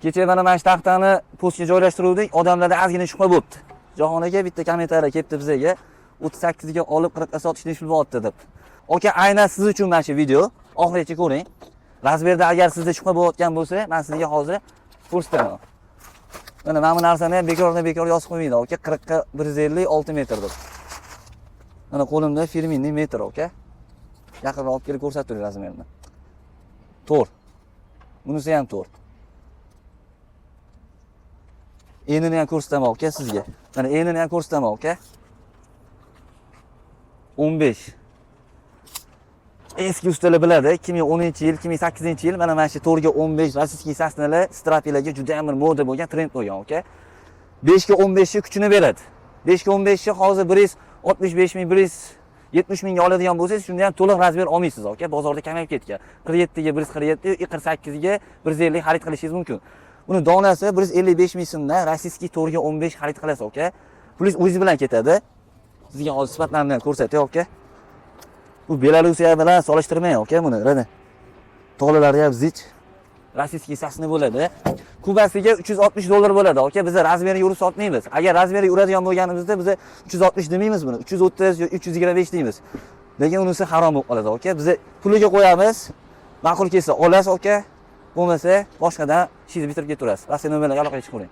Kecha mana shu taxtani postga joylashtiruvdik, odamlarda ozgina shubha bo'libdi. Jahon aka, bitta kommentariy kelibdi bizga. 38 ga olib 40 ga sotishni ish bo'lyapti deb. Aka, aynan siz uchun mana shu video. Oxirigacha ko'ring. Размер da agar sizda shubha bo'layotgan bo'lsa, men sizga hozir ko'rsataman. Mana bu narsani ham bekordan bekor yozib qo'ymaydi, aka, 40 ga 156 metr deb. Mana qo'limda фирменный metr, aka. Yaqinroq olib kelib ko'rsatib turing размер ni. To'rt. Bunisi ham 4. Enini ham ko'rsataman, aka, sizga. Mana enini ham ko'rsataman, aka. 15. Eski ustalar biladi, 2010-yil, 2008-yil mana shu 4 ga 15 российский сосна lar стропила ga juda ham bir moda bo'lgan, trend bo'lgan, aka. 5 ga 15 ni kuchini beradi. 5 ga 15 ni hozir 165 ming, 170 mingga oladigan bo'lsangiz, shunda ham to'liq размер olmaysiz, aka. Bozorda kamayib ketgan. 47 ga 147, 48 ga 150 xarid qilishingiz mumkin. Uni donasi 155 ming so'mdan российский 4 ga 15 xarid qilasiz, aka. Pulingiz o'zingiz bilan ketadi. Sizga hozir sifatlarini ham ko'rsatay, aka. Bu Belorussiya bilan solishtirmang, aka, buni. Mana. Tolalari ham zich. Российский сосна bo'ladi. Kubasiga 360 dollar bo'ladi, aka. Biz размер iga urib sotmaymiz. Agar размер iga uradigan bo'lganimizda biz 360 demaymiz buni. 330 yo 325 deymiz. Lekin unisi harom bo'lib qoladi, aka. Biz puliga qo'yamiz. Ma'qul kelsa olasiz, aka. Bo'lmasa boshqadan ishingizni bitirib ketaverasiz. Rossiya nomerlarga aloqaga chiqavering.